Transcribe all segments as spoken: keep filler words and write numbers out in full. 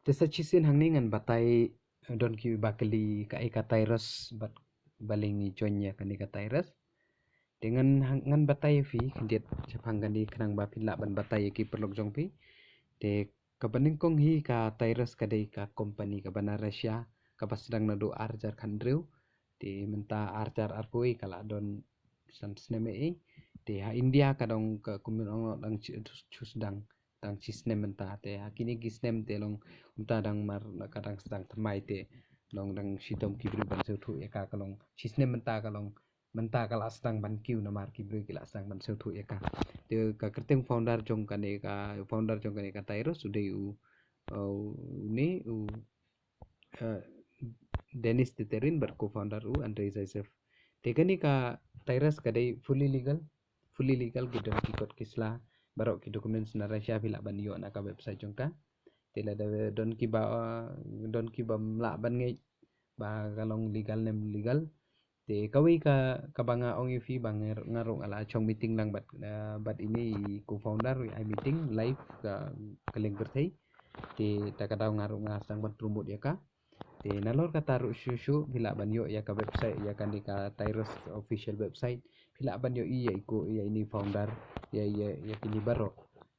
Te sa shisien hangne ngan batai, eh, don ki ba kylli kaei ka Tyrus bad balei ngi join ïa kane ka Tyrus. Te ngan hang-, ngan batai ïa phi khyndiat shaphang kane khnang ba phin lah ban batai ïa ki paralok jong phi. Te kaba nyngkong hi ka Tyrus ka dei ka company kaba na Russia kaba sdang naduh ar hajar khathynriew. Te mynta ar hajar arphew ka la don san snem ei. Te ha India ka dang ka kumno dang shu sdang tang shi snem mynta. Te ha kine ki snem te long mynta dang mar ka dang sdang thymmai te long dang shitom ki briew ban sngewthuh ïa ka ka long shi snem mynta ka long mynta ka la sdang ban kiew namar ki briew ki la sdang ban sngewthuh ïa ka. Te ka kyrteng founder jong kane ka founder jong kane ka Tyrus u dei u, uh, u ne u, uh, Dennis Teterin bad co-founder u Andrei Zaitsev. Te kane ka Tyrus ka dei fully legal, fully legal ki don ki kot ki sla baroh ki documents na Russia phi lah ban ïoh na ka website jong ka. Te lada don ki ba, uh, don ki bym lah ban ngeit ba ka long legal ne ym legal. Te kawei ka kaba nga ong ïa phi ba nga ruh nga la shong meeting lang bad, uh, bad ine i co-founder wi ai meeting live ka kylleng pyrthei. Te ta ka daw nga ruh nga sdang ban promote ïa ka. Te nalor kata ruh shuh shuh phi lah ban ïoh ïa ka website ïa kane ka Tyrus official website. Phi lah ban ïohi ïa i co ïa ine i founder ïa ïa ïa kine baroh.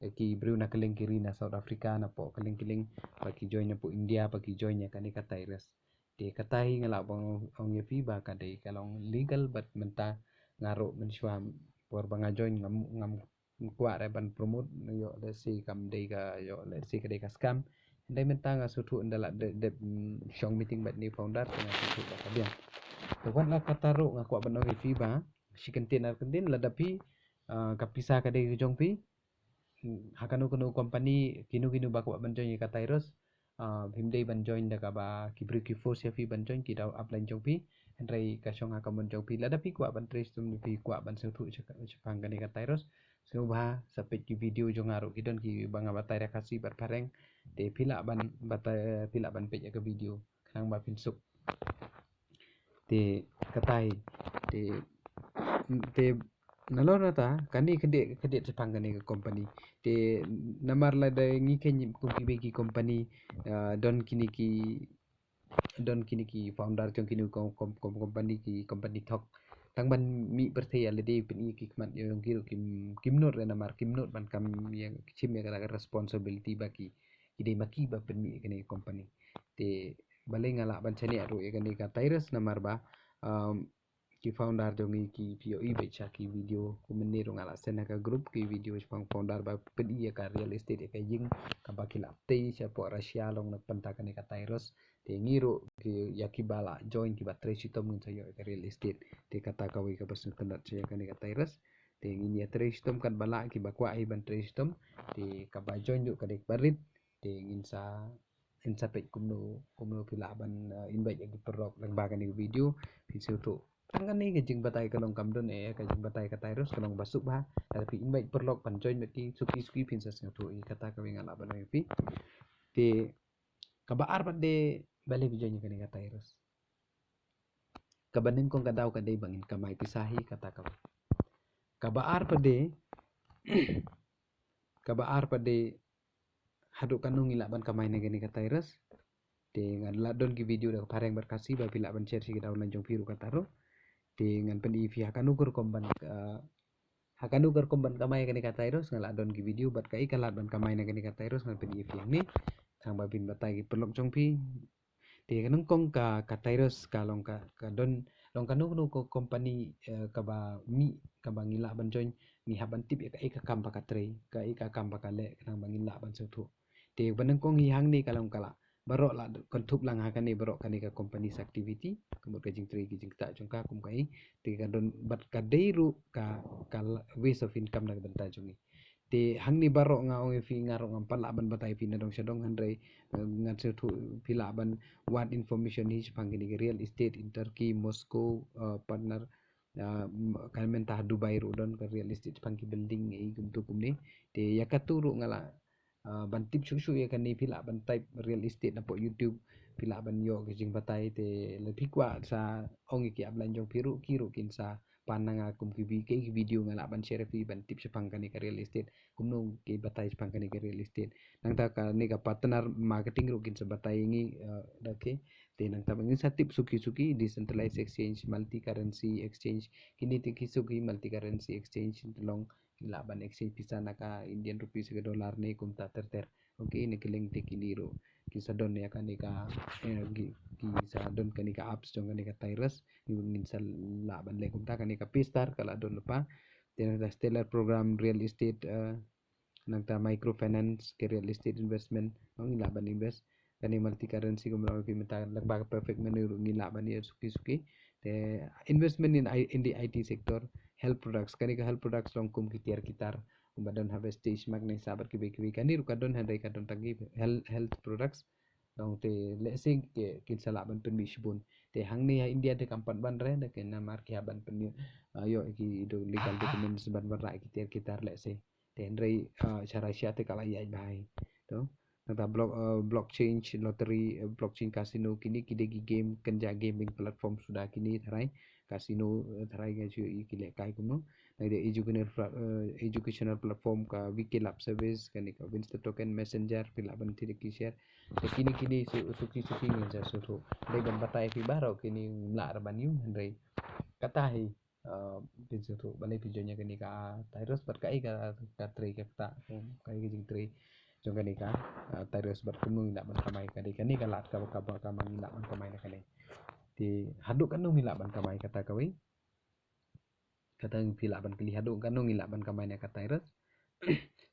Ïa ki briew na kylleng ki ri na South Africa na poh kylleng kylleng ba ki join na poh India ba ki join ïa kane ka Tyrus. Te kata hi nga lah ban ong ïa phi ba ka dei ka long legal bad mynta nga ruh mynshuwa por ba nga join ngam ngam kwah re ban promote ïoh lehse kam dei ka ïoh lehse ka dei ka scam. Hynrei mynta nga sngewthuh ynda la dep, dep, mm, shong meeting bad ine i founder te nga sngewthuh ba ka biang. Te wat la kata ruh nga kwah ban ong ïa phi ba shi kyntien ar kyntien lada phi, ah, ka pisa ka dei ka jong phi. Ha kano kano company kino kino ba kwah ban join ïa ka Tyrus. Ah, phim dei ban join da kaba ki briew ki force ïa phi ban join ki da upline jong phi. Hynrei ka shong ha ka mon jong phi lada phi kwah ban trei shitom phi kwah ban sngewthuh shaphang kane ka Tyrus. Sngewbha sa peit ki video jong nga ruh ki don ki ba nga batai da Khasi bad Phareng. Te phi lah ban batai phi lah ban peit ïa ka video khnang ba phin suk. Te kata hi te te nalor nata kane ka dei ka dei shaphang kane ka company. Te namar lada ngi khein kum kiwei ki company, ah, don kine ki don kine ki founder jong kine ki kom, kom, kom, company ki company thok. Tang ban mih pyrthei ïa lade pyni ki khmat jong ki ruh kim kim nud re namar kim nud ban kam ïa shim ïa ka responsibility ba ki ki dei ma ki ba pynmih ïa kane ka company. Te balei nga lah ban shaniah ruh ïa kane ka Tyrus namar ba, um, ki founder jong ngi ki phi ïohi beit sha ki video kumne ruh nga la send ha ka group ki video shaphang founder ba pyni ïa ka real estate ïa ka ïing kaba ki la tei shapoh Russia long na bynta kane ka Tyrus. Te ngi ruh ki ïa kiba la join kiba trei shitom ngin sa ïoh ïa ka real estate. Te kata kawei kaba sngewtynnat sha ïa kane ka Tyrus. Te ngin ïa trei shitom katba lah kiba kwah hi ban trei shitom. Te kaba join ruh ka dei kaba rit. Te ngin sa ngin sa peit kumno kumno phi lah ban, uh, invite ïa ki paralok lyngba kane ka video phin sngewthuh. Tang kane ka jingbatai ka long kam don eh ka jingbatai ka Tyrus ka long ba suk ba lada phi invite paralok ban join bad ki suki suki phin sa sngewthuh ïa kata kawei nga lah ban ong ïa phi. Te kaba ar pat de balei phi join ïa kane ka Tyrus. Kaba nyngkong ka daw ka dei ba ngin kamai pisa hi kata kawei. Kaba ar pat de kaba ar pat de haduh kano ngi lah ban kamai na kane ka Tyrus. Te nga la don ki video da ka Phareng bad Khasi ba phi lah ban share sha ki downline jong phi ruh kata ruh. Te ngan pyni ïa phi ha kano ka rukom ban, uh, ha kano ka rukom ban kamai kane ka Tyrus nga la don ki video bad kaei ka lad ban kamai na kane ka Tyrus ngan pyni ïa phi hangne. Tang ba phin batai ki paralok jong phi. Te ka nyngkong ka, ka Tyrus ka long ka, ka don long kano kano ka company, eh, kaba mih kaba ngi lah ban join ngi hap ban tip ïa kaei ka kam ba ka trei kaei ka kam ba ka leh khnang ba ngin lah ban sngewthuh. Te ba nyngkong hi hangne ka long ka la baroh la kynthup lang ha kane baroh kane ka company's activity ka mut ka jingtrei ka jingktah jong ka kum kaei. Te ka don bad ka dei ruh ka, ka ways of income na ka bynta jong ngi. Te hangne baroh nga ong ïa phi nga ruh ngam pat lah ban batai phi na dong sha dong hynrei, eh, ngan sngewthuh phi lah ban wad information hi shaphang kine ki real estate in Turkey, Moscow, eh, partner, eh, kan mynta Dubai ruh don ka real estate shaphang ki building ei kumtu kumne. Te ïa katu ruh nga lah, eh, ban tip shuh shuh ïa kane phi lah ban type real estate na poh YouTube phi lah ban ïoh ka jingbatai te lada phi kwah sa ong ïa ki upline jong phi ruh ki ruh kin sa pan na nga kum ki vi-, ki video nga lah ban share phi ban tip shaphang kane ka real estate. Kumno ki batai shaphang kane ka real estate. Nangta kane ka partner marketing ruh kin sa batai ngi, eh, da ke. Te nangta ba ngin sa tip suki suki, decentralized exchange, multi currency exchange. Kine te ki suki multi currency exchange, te long ngi lah ban exchange pisa na ka Indian rupees ka dollar ne kumta ter ter. Okay, ne ki link te kine ruh ki sa don ïa kane ka, eh, ki, ki sa don kane ka apps jong kane ka Tirus. Ngi, ngin sa lah ban leh kumta. Kane ka Paystar ka lah don lypa. Te nangta Stellar Program, real estate, eh, nangta microfinance, ke real estate investment, ngi lah ban invest. Kane multi currency kumno ki mynta, lyngba ka Perfect Money ruh ngi lah ban ïa suki suki. Te investment in I-, in the I T sector, health products, kane ka health products long kum ki tiar ki tar, kumba don ha vestige, magnesium bad kiwei kiwei. Kane ruh ka don, hynrei ka don tang ki health, health products. Long te lehse ki, kin sa lah ban pynmih shibun. Te hangne ha India te kam pat ban re, da ke namar ki hap ban pynmih, ah, ïoh ki do legal documents ban wanrah ki tiar ki tar lehse. Te hynrei, ah, sha Russia te ka la ïaid bha hi. To. Nangta block, ah, blockchain lottery, eh, blockchain casino, kine ki dei ki game, kynja gaming platform suda kine tharai. Casino, eh, tharai nga ju i ki leh kai kumno. Nangta educational pla-, eh, educational platform ka V K Lab service, kane ka Winster Token, Messenger, phi lah ban thied ki share. Te kine kine su-, suki suki ngin sa sngewthuh. Dei ban batai phi baroh kine, ngim lah re ban ïoh, hynrei kata hi, ah, phin sngewthuh balei phi join ïa kane ka Tirus bad kaei ka, ka trei ka kata, kaei ka jingtrei jong kane ka, ah, Tirus bad kumno ngi lah ban kamai, ka dei kane ka lad kaba, kaba, kaba ngi lah ban kamai na kane. Te haduh katno ngi lah ban kamai kata kawei. Kata phi lah ban kylli haduh katno ngi lah ban kamai na ka Tirus.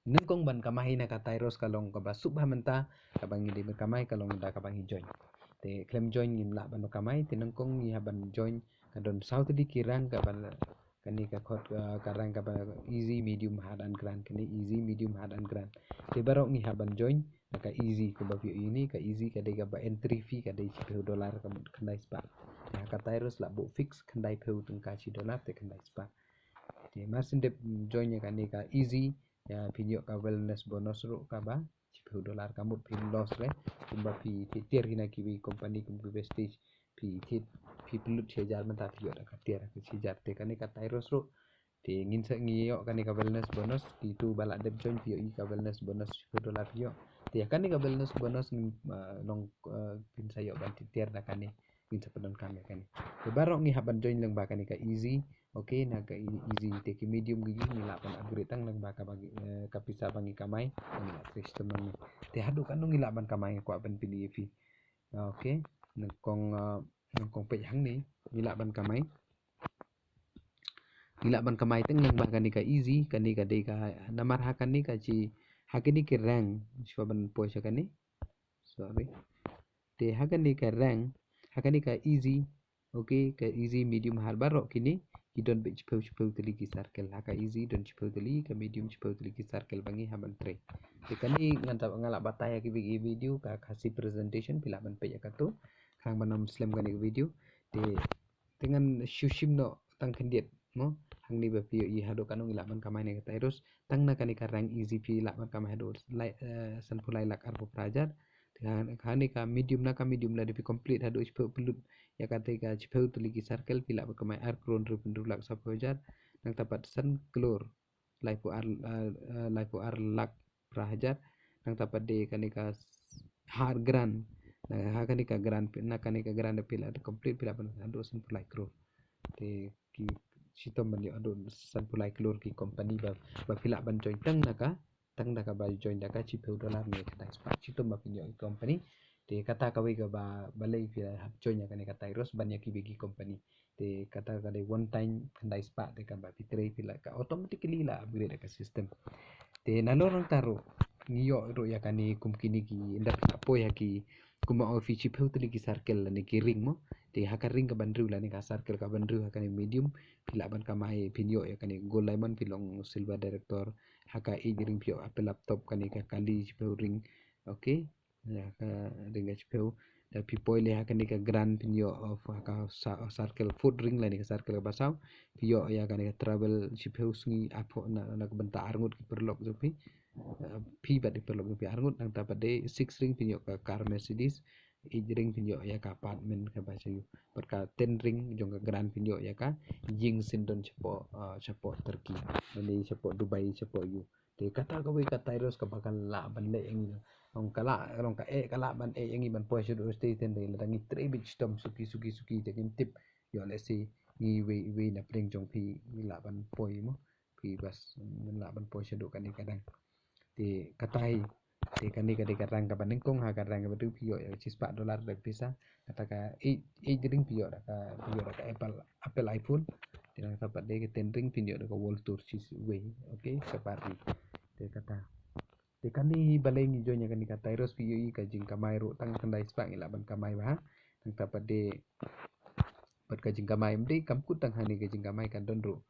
Nyngkong ban kamai na ka Tirus ka long kaba suk bha mynta, kaba ngi dei ban kamai ka long da kaba ngi join. Te khlem join ngim lah ban kamai, te nyngkong ngi hap ban join ka don saw tylli ki rank kaba, kane ka khot, ah, ka rank kaba easy, medium, hard and grand, kane easy, medium, hard and grand. Te baroh ngi hap ban join na ka easy, kumba phi ïohi ne, ka easy ka dei kaba entry fee ka dei shiphew dollar, ka mut khyndai spah. Te ha ka Tirus lah buh fix khyndai phew tyngka shi dollar te khyndai spah. Te mar shen dep join ïa kane ka easy, ïa phin ïoh ka wellness bonus ruh kaba shiphew dollar, ka mut phin loss re. Kumba phi, phi tiar hi na kiwei company kum ki vestige, phi thied, phi pynlut shi hajar mynta phi ïoh da ka tiar ka shi hajar. Te kane ka Tirus ruh. Te ngin sa ngi ïoh kane ka wellness bonus, kitu ba lah dep join phi ïoh i ka wellness bonus shiphew dollar phi ïoh. Te ïa kane ka wellness bonus ngin, ah, long, ah, phin sa ïoh ban tiar da kane. Ngin sa pyndonkam ïa kane. Te baroh ngi hap ban join lyngba kane ka easy. Okay, na ka e-, easy, te ki medium ki ngi lah ban upgrade tang lyngba kaba ngi, eh, ka pisa ba ngi kamai, ngi lah trei shitom nangne. Te haduh katno ngi lah ban kamai nga kwah ban pyni ïa phi. Okay, nyngkong, ah, nyngkong peit hangne, ngi lah ban kamai. Ngi lah ban kamai tang lyngba kane ka easy, kane ka dei ka namar ha kane ka shi, ha kane ki rank, shuwa ban poi sha kane. Sorry. Te ha kane ka rank, ha kane ka easy, okay, ka easy, medium, hard baroh kine ki don beit shiphew shiphew tylli ki circle. Ha ka easy don shiphew tylli, ka medium shiphew tylli ki circle ba ngi hap ban trei. Te kane ngan sa, nga lah batai ha ki vi-, video ka Khasi presentation, phi lah ban peit ïa katu. Khnang ban ym slem kane ka video. Te, te ngan shu shim noh tang khyndiat mo. Hangne ba phi ïohi haduh katno ngi lah ban kamai na ka Tirus. Tang na kane ka rank easy phi lah ban kamai haduh lai, eh, sanphew lai lak arphew phra hajar. Te ha, ha kane ka medium, na ka medium lada phi complete haduh shiphew, pynlut ïa kata ka shiphew tylli ki circle, phi lah ban kamai ar klur hynriewphew hynriew lak sawphew hajar. Nangta pat san klur laiphew ar, eh, eh, laiphew ar lak phra hajar. Nangta pat de kane ka s-, hard grand. Na ha kane ka grand, na kane ka grand phi lah complete, phi lah ban haduh sanphew lai klur. Te ki shitom ban ïoh haduh sanphew lai klur ki company ba, ba phi lah ban join tang na ka, tang da kaba join da ka shiphew dollar ne khyndai spah. Shitom ba phin ïoh ki company. Te kata kawei kaba balei phi lah hap join ïa kane ka Tirus ban ïa kiwei ki company. Te kata ka dei one time khyndai spah, te kaba phi trei phi lah ka automatically lah upgrade ka system. Te nalor nangta ruh ngi ïoh ruh ïa kane kum kine ki, ynda phi lah poi ha ki, kumba ong phi, shiphew tylli ki circle lane ki ring mo. Te ha ka ring kaba hynriew lane ka circle kaba hynriew ha kane medium, phi lah ban kamai, phin ïoh ïa kane gold diamond, phi long silver director. Ha ka eight ring phi ïoh Apple laptop, kane ka kali shiphew ring. Okay. Ïa ka ring ka shiphew. Da phi poi leh ha kane ka grand phin ïoh, uh, ha ka sa-, circle fourth ring lane ka circle kaba saw. Phi ïoh ïa kane ka travel shiphew sngi, arphew, na, na ka bynta arngut ki paralok jong phi. Uh, phi bad ki paralok jong phi arngut. Nangta pat de six ring phin ïoh ka car Mercedes. Eight ring phin ïoh ïa ka apartment kaba sha ïew. Bad ka ten ring jong ka grant phin ïoh ïa ka ïing syndon shapoh, ah, shapoh Turkey. Lane shapoh Dubai, shapoh ïew. Te kata kawei ka Tyrus kaba ka lah ban leh ïa ngi. Long ka lah, long ka eh, ka lah ban eh ïa ngi ban poi shaduh station te lada ngi trei bit shitom suki, suki, suki te ngim tip. Ïoh lehse ngi wei, wei na pdeng jong phi ngi lah ban poi mo. Phi bas, ngi lah ban poi shaduh kane ka dang. Te kata hi, te kane ka dei ka rank kaba nyngkong, ha ka rank kaba dei phi ïoh ïa shispah dollar da pisa. Kata ka eight, eight ring phi ïoh da ka, phi ïoh da ka Apple, Apple iPhone. Te nangta pat dei ka ten ring phin ïoh da ka World Tour shiwei. Okay, sa pat ri. Te kata. Te kane hi balei ngi join ïa kane ka Tyrus, phi ïohi ka jingkamai ruh tang khyndai spah ngi lah ban kamai bha. Nangta pat dei, bad ka jingkamai ym dei kam kut tang hangne, ka jingkamai ka don ruh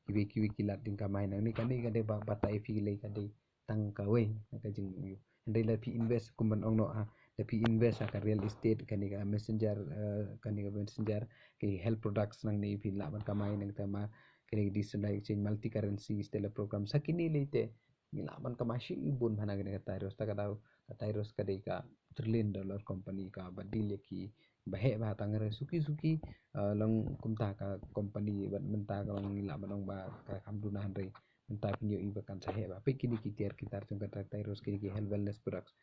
kiwei kiwei ki lad jingkamai. Nangne kane ka dei ba, batai phi lei ka dei tang kawei na ka jingïohi. Hynrei lada phi invest kum ban ong noh ha, lada phi invest ha ka real estate, kane ka Messenger, eh, kane ka Messenger, ki health products, nangne phi lah ban kamai, nangta ma kane ka decentralized exchange, multi currency, Stellar program, sa kine lei te ngi lah ban kamai shibun bha na kane ka Tyrus. Ta ka daw ka Tyrus ka dei ka trillion dollar company kaba deal ïa ki ba heh bha, tang re suki suki, eh, long kumta ka company bad mynta ka long ngi lah ban ong ba ka kam duna, hynrei mynta phin ïohi ba kan sa heh bha. Peit kine ki tiar ki tar jong ka Tyrus, kine ki health wellness products.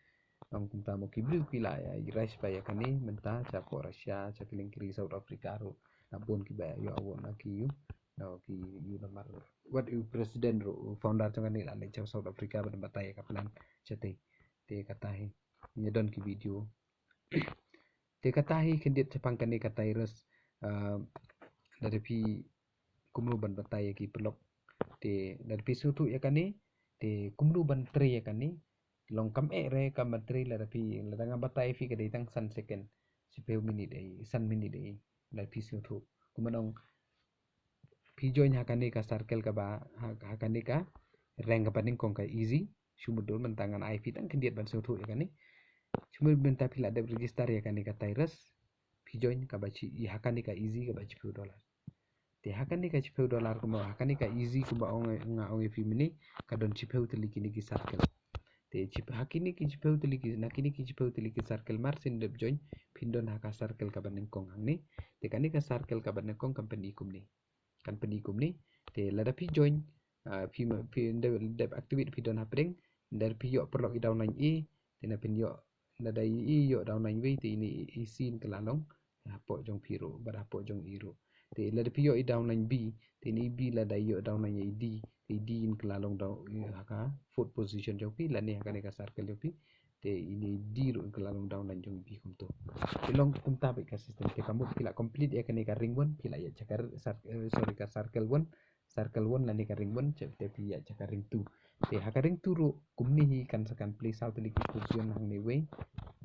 Long kumta mo, ki briew ki la ïa rai spah ïa kane mynta, shapoh Russia, sha ki lieng ki ri South Africa ruh la bun kiba ïoh award na ki ïew, na ki ïew namar wat u president ruh, u founder jong kane la leit sha South Africa ban batai ïa ka plan shatei. Te kata hi, ngi don ki video. Te kata hi khyndiat shaphang kane ka Tyrus, ah, lada phi kumno ban batai ïa ki paralok. Te lada phi sngewthuh ïa kane, te kumno ban trei ïa kane. Long kam eh re kam ban trei, lada phi, lada nga batai phi ka dei tang san second, shiphew minit ei, san minit ei, lada phi sngewthuh. Kumba ong, phi join ha kane ka circle kaba, ha, ha kane ka rank kaba nyngkong, ka easy. Shu mut mynta ngan ai phi tang khyndiat ban sngewthuh ïa kane. Shu mut mynta phi la dep register ïa kane ka Tyrus, phi join kaba shi, ha kane ka easy kaba shiphew dollar. Te ha kane ka shiphew dollar kumba, ha kane ka easy kumba ong, nga ong ïa phi mynne, ka don shiphew tylli kine ki circle. Te ship-, ha kine ki shiphew tylli ki, na kine ki shiphew tylli ki circle mar shu dep join, phin don ha ka circle kaba nyngkong hangne. Te kane ka circle kaba nyngkong kan pyni kumne. Kan pyni kumne. Te lada phi join, ah, phi ma, phi dep, dep activate, phi don hapdeng, lada phi ïoh paralok i downline A, te na phin ïoh, lada i, i ïoh downline wei, te ine i, i C in kylla long hapoh jong phi ruh bad hapoh jong i ruh. Te lada phi ïoh i downline B, te ine i B lada i ïoh downline i D, te i D in kylla long down, i ha ka fourth position jong phi, lane ha kane ka circle jong phi. Te ine i D ruh in kylla long downline jong i B kumto. Te long kumta beit ka system. Te ka mut phi la complete ïa kane ka ring one, phi la ïaid sha ka r-, sar-, eh, sorry, ka circle one, circle one lane ka ring one, te phi ïaid sha ka ring two. Te ha ka ring two ruh kumne hi kan sa, kan play saw tylli ki position hangne wei.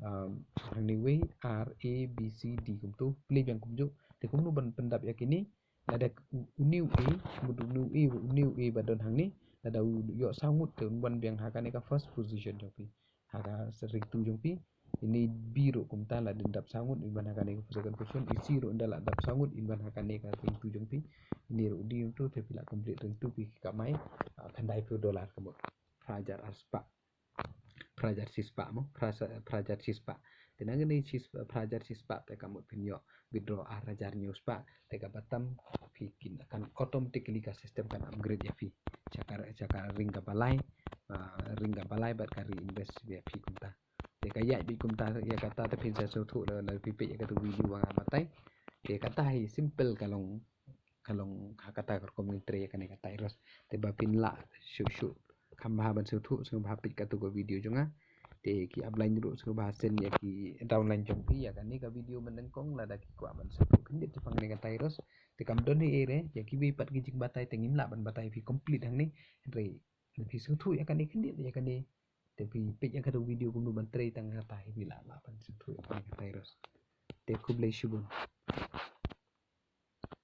Um, hangne wei, R, A, B, C, D kumto. Play biang kumjuh. Te kumno ban pyndap ïa kine? Lada u, une u A, mut une u A, une u A ba don hangne, lada u ïoh saw ngut te un wan biang ha kane ka first position jong phi. Ha ka ring two jong phi. Ine i B ruh kumta, lada dap saw ngut in wan ha kane ka second position, i C ruh ynda la dap saw ngut in wan ha kane ka ring two jong phi. Ine ruh D ruh te phi la complete ring two, phi kamai, ah, khyndai phew dollar ka mut. Phra hajar ar spah. Phra hajar shispah mo, phra sa-, phra hajar shispah. Te nangne shispah, phra hajar shispah te ka mut phin ïoh withdraw ar hajar hynñiew spah. Te kaba tam phi kin, kan automatically ka system kan upgrade ïa phi sha ka, sha ka ring kaba lai, ah, ring kaba lai bad ka reinvest ïa phi kumta. Te ka ïaid beit kumta, ïa kata te phin sa sngewthuh la, la phi peit ïa katu video ba nga batai. Te kata hi simple ka long, ka long ha kata ka rukom ngin trei ïa kane ka Tyrus. Te ba phin lah shuh shuh kham bha ban sngewthuh, sngewbha peit katu ka video jong nga. Te ki upline ruh sngewbha send ïa ki downline jong phi ïa kane ka video mynnyngkong lada ki kwah ban sngewthuh khyndiat shaphang kane ka Tyrus. Te kam don ei ei re, ïa kiwei pat ki jingbatai te ngim lah ban batai phi complete hangne. Hynrei lada phi sngewthuh ïa kane khyndiat ïa kane, te phi peit ïa katu video kumno ban trei, tang kata hi phi lah, lah ban sngewthuh ïa kane ka Tyrus. Te khublei shibun.